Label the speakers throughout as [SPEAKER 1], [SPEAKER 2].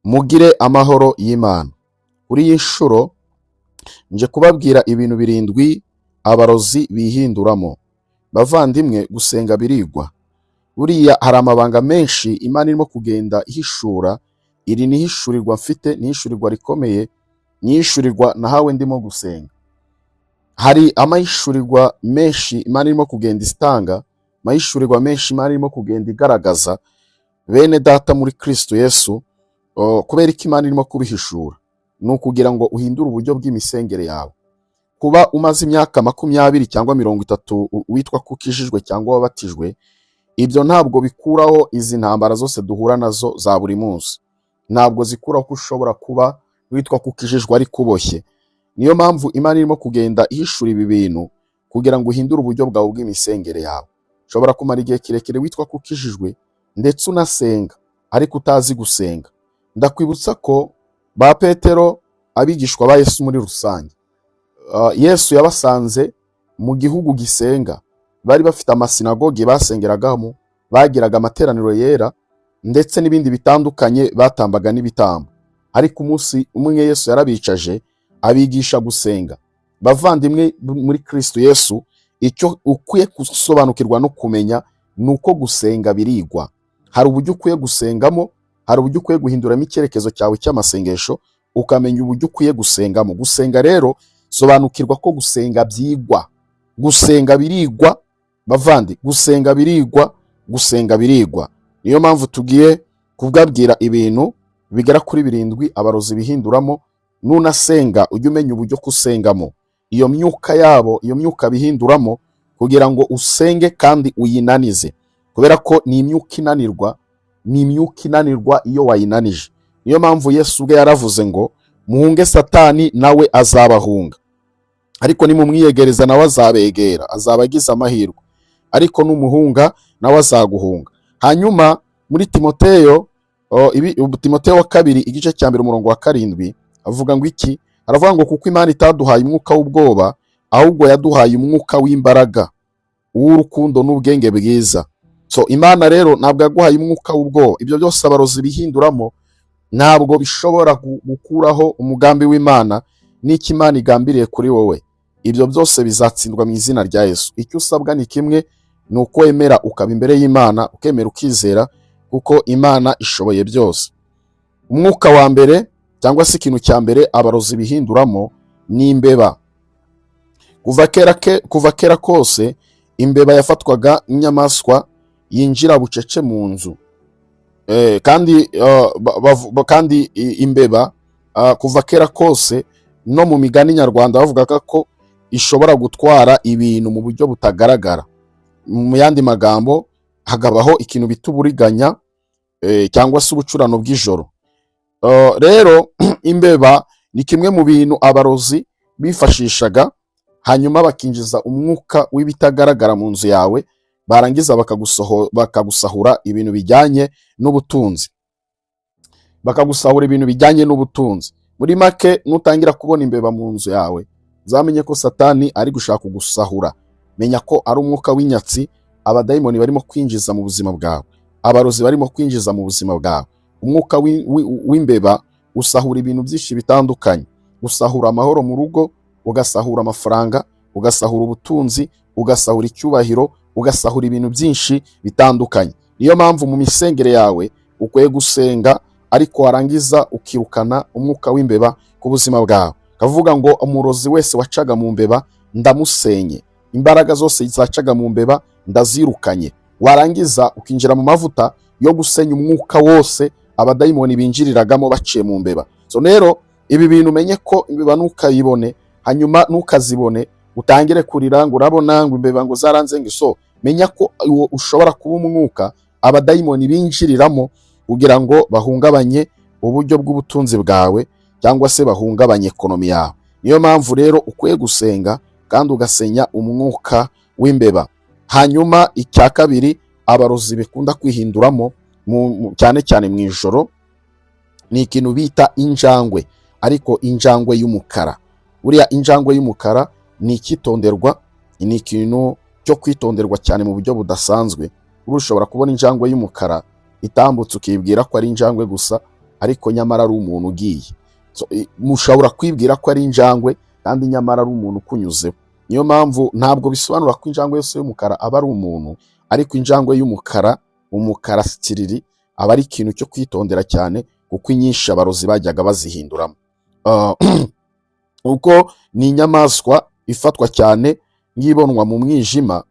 [SPEAKER 1] Mugire amahoro y'Imana. Kuri iyi nshuro nje kubabwira ibintu birindwi abarozi bihinduramo. Bavandimwe, gusenga birigwa. Buriya hari amabanga menshi Imana irimo kugenda ihishura. Iri ni ihishurirwa mfite, ni ihishurirwa rikomeye, ni ihishurirwa nahawe ndimo gusenga. Hari amahishurirwa menshi Imana irimo kugenda itanga, amahishurirwa menshi Imana irimo kugenda igaragaza bene data muri Kristo Yesu. Kubera ko Imana irimo kubihishura ni ukugira ngo uhindure uburyo bw'imisengere yawe. Kuba umaze imyaka 20 cyangwa 30 witwa ko ukijijwe cyangwa wabatijwe, ibyo ntabwo bikuraho izi ntambara zose duhura nazo za buri munsi. Ntabwo zikuraho ko ushobora kuba witwa ko ukijijwe ariko uboshye. Niyo mpamvu Imana irimo kugenda ihishura ibi bintu kugira ngo uhindure uburyo bwawe bw'imisengere yawe. Ushobora kumara igihe kirekire witwa ko ukijijwe, ndetse unasenga, ariko utazi gusenga. Ndakwibutsa ko ba Petero, abigishwa ba Yesu muri rusange, Yesu yabasanze mu gihugu gisenga. Bari bafite amasinagogi basengeragamo, bagiraga amateraniro yera ndetse n'ibindi bitandukanye, batambaga n'ibitambo. Ariko umunsi umwe Yesu yarabicaje, abigisha gusenga. Bavandimwe muri Kristo Yesu, icyo ukwiye gusobanukirwa no kumenya ni uko gusenga birigwa. Hari uburyo ukwiye gusengamo, hari uburyo ukwiye guhinduramo icyerekezo cyawe cy'amasengesho, ukamenya uburyo ukwiye gusengamo. Gusenga rero, sobanukirwa ko gusenga byigwa. Gusenga birigwa, bavandi, gusenga birigwa, gusenga birigwa. Niyo mpamvu tugiye kubabwira ibintu bigera kuri birindwi abarozi bihinduramo. Nunasenga, ujye umenya uburyo kusengamo, iyo myuka yabo, iyo myuka bihinduramo, kugira ngo usenge kandi uyinanize, kubera ko ni imyuka inanirwa, ni imyuka inanirwa iyo wayinanije. Niyo mpamvu Yesu ubwe yaravuze ngo: "Muhunge Satani, nawe azabahunga, ariko nimumwiyegereza nawe azabegera, azaba agize amahirwe, ariko numuhunga nawe azaguhunga." Hanyuma muri Timoteyo, Timoteyo wa kabiri, igice cya mbere, umurongo wa 7, avuga ngo iki? Aravuga ngo: "Kuko Imana itaduhaye umwuka w'ubwoba, ahubwo yaduhaye umwuka w'imbaraga, uw'urukundo n'ubwenge bwiza." So Imana rero ntabwo yaguhaye umwuka w'ubwoba. Ibyo byose abarozi bihinduramo ntabwo bishobora gukuraho umugambi w'Imana n'icyo Imana igambiriye kuri wowe. Ibyo byose bizatsindwa mu izina rya Yesu. Icyo usabwa ni kimwe, ni uko wemera ukaba imbere y'Imana, ukemera ukizera, kuko Imana ishoboye byose. Umwuka wa mbere, cyangwa se ikintu cya mbere abarozi bihinduramo, ni imbeba. Kuva kera kose imbeba yafatwaga nk'inyamaswa yinjira bucece mu nzu. Kandi imbeba, kuva kera kose no mu migani nyarwanda bavugaga ko ishobora gutwara ibintu mu buryo butagaragara. Mu yandi magambo, hakabaho ikintu bita uburiganya, cyangwa se ubucurano bw'ijoro. Rero imbeba ni kimwe mu bintu abarozi bifashishaga, hanyuma bakinjiza umwuka w'ibitagaragara mu nzu yawe, barangiza bakagusahura ibintu bijyanye n'ubutunzi, bakagusahura ibintu bijyanye n'ubutunzi. Muri make, nutangira kubona imbeba mu nzu yawe, uzamenye ko Satani ari gushaka kugusahura. Menya ko ari umwuka w'inyatsi abadayimoni barimo kwinjiza mu buzima bwawe, abarozi barimo kwinjiza mu buzima bwawe. Umwuka w'imbeba usahura ibintu byinshi bitandukanye: usahura amahoro mu rugo, ugasahura amafaranga, ugasahura ubutunzi, ugasahura icyubahiro, ugasahura ibintu byinshi bitandukanye. Niyo mpamvu mu misengere yawe ukwiye gusenga, ariko warangiza ukirukana umwuka w'imbeba ku buzima bwawe, kavuga ngo: "Umurozi wese wacaga mu mbeba ndamusenye, imbaraga zose zacaga mu mbeba ndazirukanye." Warangiza ukinjira mu mavuta yo gusenya umwuka wose abadayimoni binjiriragamo baciye mu mbeba. So rero ibi bintu, umenye ko imbeba ntukayibone, hanyuma ntukazibone utangire kurira ngo urabona ngo imbeba ngo zaranze ngo. So menya ko uwo ushobora kuba umwuka abadayimoni binjiriramo kugira ngo bahungabanye uburyo bw'ubutunzi bwawe, cyangwa se bahungabanye economy yawe. Niyo mpamvu rero ukwiye gusenga kandi ugasenya umwuka w'imbeba. Hanyuma icya kabiri abarozi bikunda kwihinduramo, cyane cyane mu ijoro, ni ikintu bita injangwe, ariko injangwe y'umukara. Buriya injangwe y'umukara ni icyitonderwa, ni ikintu cyo kwitonderwa cyane mu buryo budasanzwe. Uri ushobora kubona injangwe y'umukara itambutse, ukibwira ko ari injangwe gusa. ariko nyamara ari umuntu ugiye. So, mushobora kwibwira ko ari injangwe kandi nyamara ari umuntu ukunyuzeho. Niyo mpamvu ntabwo bisobanura ko injangwe yose y'umukara aba ari umuntu, ariko injangwe y'umukara, umukara sitiriri, aba ari ikintu cyo kwitondera cyane, kuko inyinshi abarozi bajyaga bazihinduramo. Kuko ni inyamaswa ifatwa cyane nk'ibonwa mu mwijima.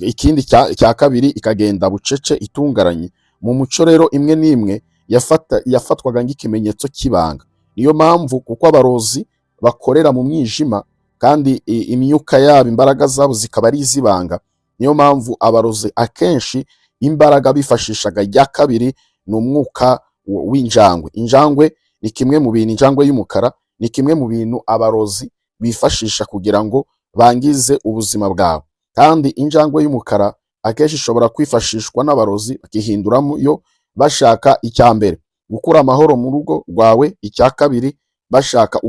[SPEAKER 1] Ikindi cya kabiri, ikagenda bucece itungaranye. Mu muco rero imwe n'imwe yafatwaga nk'ikimenyetso cy'ibanga. Niyo mpamvu, kuko abarozi bakorera mu mwijima kandi imyuka yabo, imbaraga zabo zikaba ari iz'ibanga, niyo mpamvu abarozi akenshi imbaraga bifashishaga rya kabiri ni umwuka w'injangwe. Injangwe ni kimwe mu bintu, injangwe y'umukara ni kimwe mu bintu abarozi bifashisha kugira ngo bangize ubuzima bwawe. Kandi injangwe y'umukara akenshi ishobora kwifashishwa n'abarozi bakihinduramo yo bashaka, icya mbere, gukura amahoro mu rugo rwawe, icya kabiri, bashaka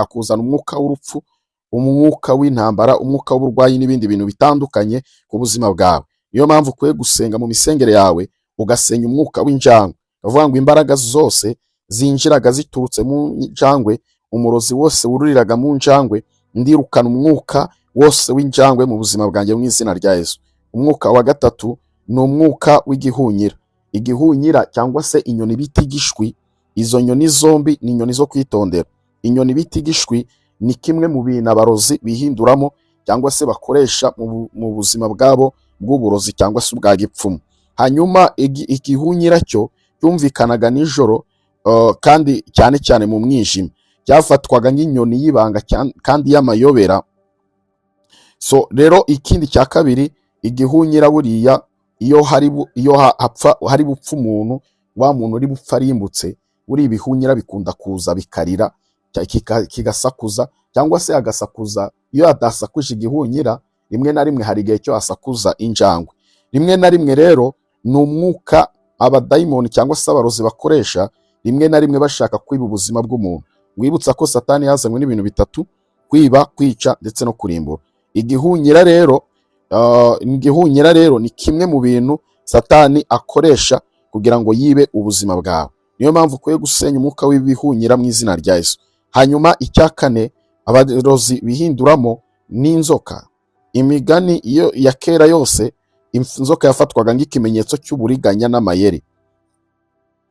[SPEAKER 1] kuzana umwuka w'urupfu, umwuka w'intambara, umwuka w'uburwayi n'ibindi bintu bitandukanye ku buzima bwawe. Niyo mpamvu ukwiye gusenga mu misengere yawe, ugasenya umwuka w'injangwe, ukavuga ngo imbaraga zose zinjiraga ziturutse mu njangwe, umurozi wose wururiraga mu njangwe, ndirukana umwuka wose w'injangwe mu buzima bwanjye mu izina rya Yesu. Umwuka wa gatatu ni umwuka w'igihunyira. Igihunyira cyangwa se inyoni bita igishwi, izo nyoni zombi ni inyoni zo kwitondera. Inyoni bita igishwi ni kimwe mu bintu abarozi bihinduramo cyangwa se bakoresha mu buzima bwabo bw'uburozi cyangwa se ubwa gipfumu. Hanyuma igihunyira cyo cyumvikanaga nijoro, kandi cyane cyane mu mwijima. Cyafatwaga nk'inyoni y'ibanga kandi y'amayobera. So rero, ikindi cya kabiri, igihunyira buriya iyo hapfa, hari bupfa umuntu, wa muntu uri bupfa arimbutse, buriya ibihunyira bikunda kuza bikarira, kigasakuza cyangwa se agasakuza. Iyo adasakuje igihunyira, rimwe na rimwe hari igihe cyo asakuza injangwe. Rimwe na rimwe rero ni umwuka abadayimoni cyangwa se abarozi bakoresha rimwe na rimwe bashaka kwiba ubuzima bw'umuntu. Wibutsa ko Satani yazanywe n'ibintu bitatu: kwiba, kwica ndetse no kurimbura. Igihunyira rero ni kimwe mu bintu Satani akoresha kugira ngo yibe ubuzima bwawe. Niyo mpamvu ukwiye gusenya umwuka w'ibihunyira mu izina rya Yesu. Hanyuma icya kane abarozi bihinduramo n'inzoka. Imigani iyo ya kera yose, inzoka yafatwaga nk'ikimenyetso cy'uburiganya n'amayeri.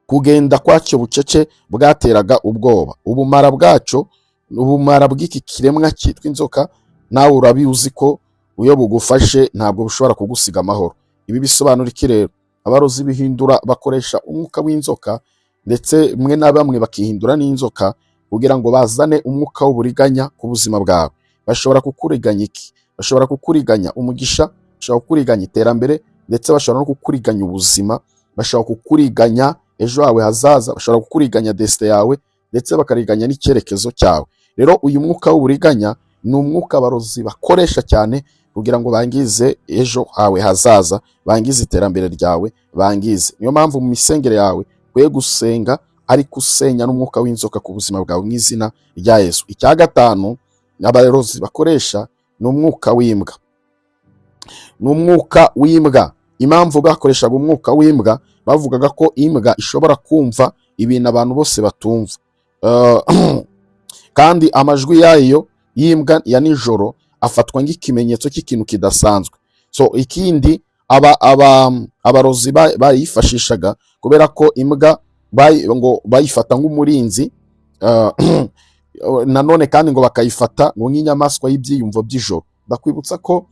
[SPEAKER 1] Kugenda kwacyo bucece bwateraga ubwoba. Ubumara bwacyo, ubumara bw'iki kiremwa cyitwa inzoka, nawe urabizi ko iyo bugufashe ntabwo bushobora kugusiga amahoro. Ibi bisobanura iki rero? Abarozi bihindura, bakoresha umwuka w'inzoka, ndetse mwe na bamwe bakihindura n'inzoka kugira ngo bazane umwuka w'uburiganya ku buzima bwawe. Bashobora kukuriganya iki? Bashobora kukuriganya umugisha, bashobora kukuriganya iterambere, ndetse bashobora no kukuriganya ubuzima, bashobora kukuriganya ejo hawe hazaza, bashobora kukuriganya destin yawe, ndetse bakariganya n'icyerekezo cyawe. Rero uyu mwuka w'uburiganya ni umwuka abarozi bakoresha cyane kugira ngo bangize ejo hawe hazaza, bangize iterambere ryawe, bangize. Niyo mpamvu mu misengere yawe ukwiye gusenga ariko usenya n'umwuka w'inzoka ku buzima bwawe mu izina rya Yesu. Icya gatanu abarozi bakoresha ni umwuka w'imbwa. Ni umwuka w'imbwa. Impamvu bakoreshaga umwuka w'imbwa, bavugaga ko imbwa ishobora kumva ibintu abantu bose batumva. Kandi amajwi yayo y'imbwa ya nijoro afatwa nk'ikimenyetso cy'ikintu kidasanzwe. So ikindi abarozi bayifashishaga kubera ko imbwa ngo bayifata nk'umurinzi, nanone kandi ngo bakayifata ngo nk'inyamaswa y'ibyiyumvo by'ijoro. Ndakwibutsa ko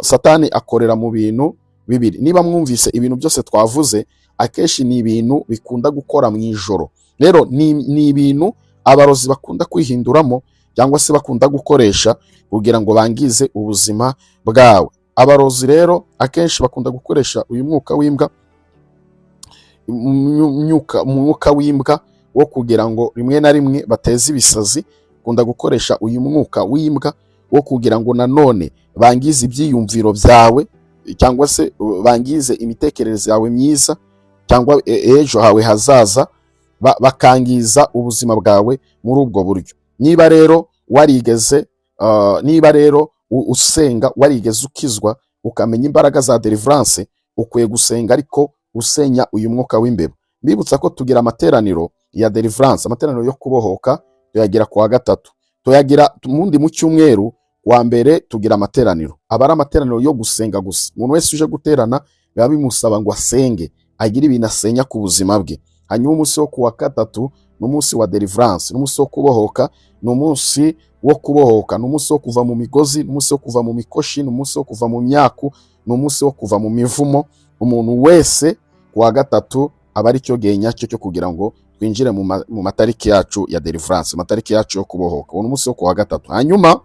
[SPEAKER 1] Satani akorera mu bintu bibiri. Niba mwumvise ibintu byose twavuze, akenshi ni ibintu bikunda gukora mu ijoro. Rero ni ibintu abarozi bakunda kwihinduramo cyangwa se bakunda gukoresha kugira ngo bangize ubuzima bwawe. Abarozi rero akenshi bakunda gukoresha uyu mwuka w'imbwa, umwuka w'imbwa wo kugira ngo rimwe na rimwe bateze ibisazi. Bakunda gukoresha uyu mwuka w'imbwa wo kugira ngo nanone bangize ibyiyumviro byawe cyangwa se bangize imitekerereze yawe myiza cyangwa ejo hawe hazaza, bakangiza ubuzima bwawe muri ubwo buryo. Niba rero warigeze, niba rero usenga, warigeze ukizwa, ukamenya imbaraga za deliverance, ukwiye gusenga ariko usenya uyu mwuka w'imbeba. Mbibutsa ko tugira amateraniro ya deliverance, amateraniro yo kubohoka, tuyagira ku wa gatatu, tuyagira mundi mu cyumweru wa mbere. Tugira amateraniro, aba ari amateraniro yo gusenga gusa. Umuntu wese uje guterana biba bimusaba ngo asenge, agire ibintu asenya ku buzima bwe. Hanyuma umunsi wo ku wa gatatu ni umunsi wa deliverance, ni umunsi wo kubohoka, ni umunsi wo kubohoka, ni umunsi wo kuva mu migozi, ni umunsi wo kuva mu mikoshi, ni umunsi wo kuva mu myaku, ni umunsi wo kuva mu mivumo. Umuntu wese ku wa gatatu aba ari cyo gihe nyacyo cyo kugira ngo twinjire mu matariki yacu ya deliverance, matariki yacu yo kubohoka. Uwo ni umunsi wo ku wa gatatu. Hanyuma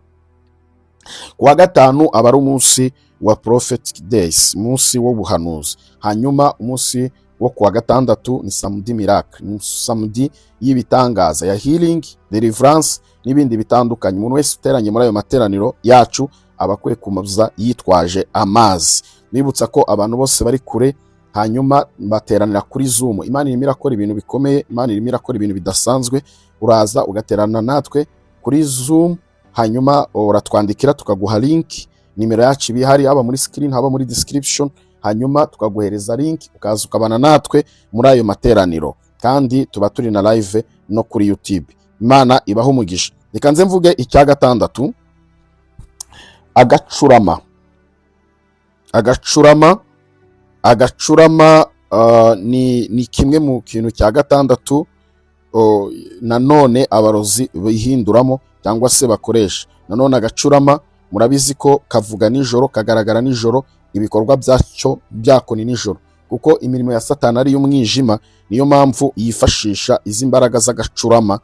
[SPEAKER 1] ku wa gatanu aba ari umunsi wa prophetic days, umunsi w'ubuhanuzi. Hanyuma umunsi wo ku wa gatandatu ni samedi miracle, ni samedi y'ibitangaza, ya healing, deliverance n'ibindi bitandukanye. Umuntu wese uteranye muri ayo materaniro yacu aba akwiye kuza yitwaje amazi. Nibutsa ko abantu bose bari kure, hanyuma bateranira kuri Zoom. Imana irimo irakora ibintu bikomeye, Imana irimo irakora ibintu bidasanzwe. Uraza ugaterana natwe kuri Zoom, hanyuma uratwandikira tukaguha link. Nimero yacu iba ihari, haba muri screen, haba muri description. Hanyuma tukaguhereza link, ukaza ukabana natwe muri ayo materaniro, kandi tuba turi na live no kuri YouTube. Imana ibaho umugisha. Reka nze mvuge icya gatandatu: agacurama. Agacurama, agacurama ni kimwe mu kintu cya gatandatu nanone abarozi bihinduramo cyangwa se bakoresha. Nanone agacurama murabizi ko kavuga nijoro, kagaragara nijoro, ibikorwa byacyo byako ni nijoro, kuko imirimo ya Satani ari iy'umwijima. Niyo mpamvu yifashisha izi mbaraga z'agacurama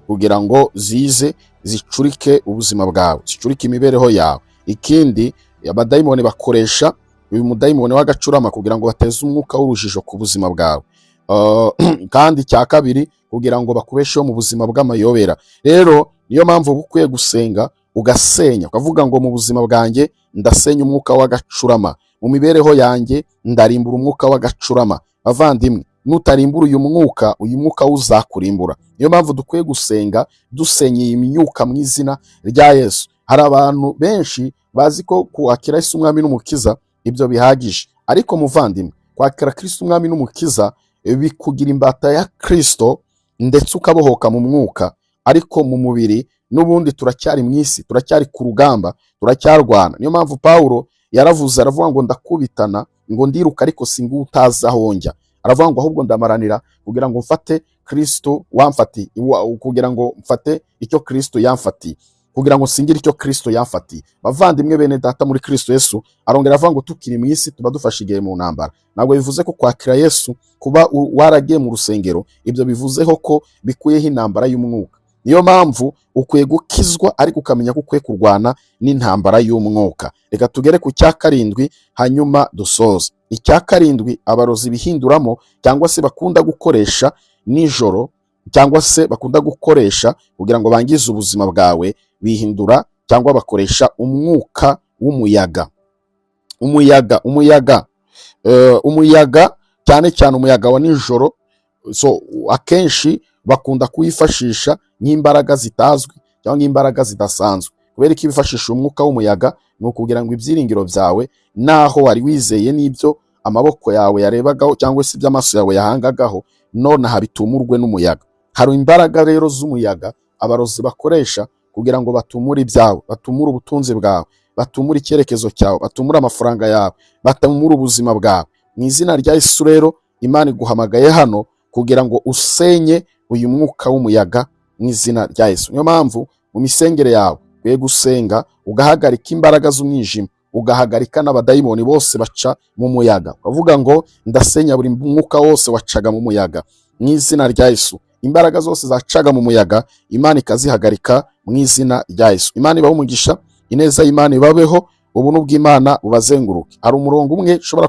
[SPEAKER 1] kugira ngo zize zicurike ubuzima bwawe, zicurike imibereho yawe. Ikindi, abadayimoni bakoresha uyu mudayimoni w'agacurama kugira ngo bateze umwuka w'urujijo ku buzima bwawe. Kandi icya kabiri, kugira ngo bakubesheho mu buzima bw'amayobera. Rero niyo mpamvu uba ukwiye gusenga, ugasenya, ukavuga ngo: "Mu buzima bwanjye ndasenya umwuka w'agacurama, mu mibereho yanjye ndarimbura umwuka w'agacurama." Bavandimwe, nutarimbura uyu mwuka, uyu mwuka uzakurimbura. Niyo mpamvu dukwiye gusenga, dusenya iyi myuka mu izina rya Yesu. Hari abantu benshi bazi ko kwakira Yesu umwami n'umukiza ibyo bihagije, ariko muvandimwe, kwakira Kristo umwami n'umukiza bikugira imbata ya Kristo, ndetse ukabohoka mu mwuka, ariko mu mubiri n'ubundi turacyari mu isi, turacyari ku rugamba, turacyarwana. Niyo mpamvu Pawulo yaravuze, aravuga ngo: "Ndakubitana, ngo ndiruka, ariko singu utazi aho njya." Aravuga ngo: "Ahubwo ndamaranira kugira ngo mfate Kristo wamfatiye, kugira ngo mfate icyo Kristo yamfatiye, kugira ngo singire icyo Kristo yamfatiye." Bavandimwe, bene data muri Kristo Yesu, arongera avuga ngo tukiri mu isi tuba dufashe igihe mu ntambara. Ntabwo bivuze ko kwakira Yesu, kuba waragiye mu rusengero, ibyo bivuzeho ko bikuyeho intambara y'umwuka. Niyo mpamvu ukwiye gukizwa, ariko ukamenya ko ukwiye kurwana n'intambara y'umwuka. Reka tugere ku cya karindwi, hanyuma dusoze. Icya karindwi abarozi bihinduramo cyangwa se bakunda gukoresha nijoro, cyangwa se bakunda gukoresha kugira ngo bangize ubuzima bwawe, bihindura cyangwa bakoresha umwuka w'umuyaga. Umuyaga, umuyaga, umuyaga, cyane cyane umuyaga wa nijoro. So akenshi bakunda kuwifashisha nk'imbaraga zitazwi cyangwa nk'imbaraga zidasanzwe. Kubera ko bifashisha umwuka w'umuyaga, ni ukugira ngo ibyiringiro byawe, naho wari wizeye, n'ibyo amaboko yawe yarebagaho cyangwa se ibyo amaso yawe yahangagaho, nonaha bitumurwe n'umuyaga. Hari imbaraga rero z'umuyaga abarozi bakoresha kugira ngo batumure ibyawe, batumure ubutunzi bwawe, batumure icyerekezo cyawe, batumure amafaranga yawe, batumure ubuzima bwawe. Mu izina rya Yesu rero, Imana iguhamagaye hano kugira ngo usenye uyu mwuka w'umuyaga mu izina rya Yesu. Niyo mpamvu mu misengere yawe ukwiye gusenga, ugahagarika imbaraga z'umwijima, ugahagarika n'abadayimoni bose baca mu muyaga, ukavuga ngo: "Ndasenya buri mwuka wose wacaga mu muyaga mu izina rya Yesu." Imbaraga zose zacaga mu muyaga, Imana ikazihagarika mu izina rya Yesu. Imana ibahe umugisha, ineza y'Imana ibabeho, ubuntu bw'Imana bubazenguruke. Hari umurongo umwe ushobora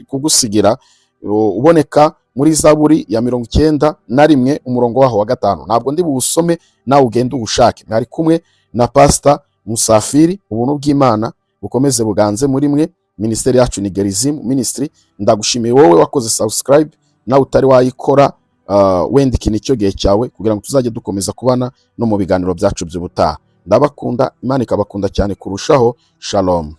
[SPEAKER 1] kugusigira, uboneka muri Zaburi ya 91, umurongo waho wa 5. Ntabwo ndi buwusome, nawe ugende uwushake. Mwari kumwe na Pasita Musafiri. Ubuntu bw'Imana bukomeze buganze muri mwe. Minisiteri yacu ni Gerizim Ministry. Ndagushimiye wowe wakoze subscribe. Nawe utari wayikora, wenda iki nicyo gihe cyawe kugira ngo tuzajye dukomeza kubana no mu biganiro byacu by'ubutaha. Ndabakunda, Imana ikabakunda cyane kurushaho. Shalom.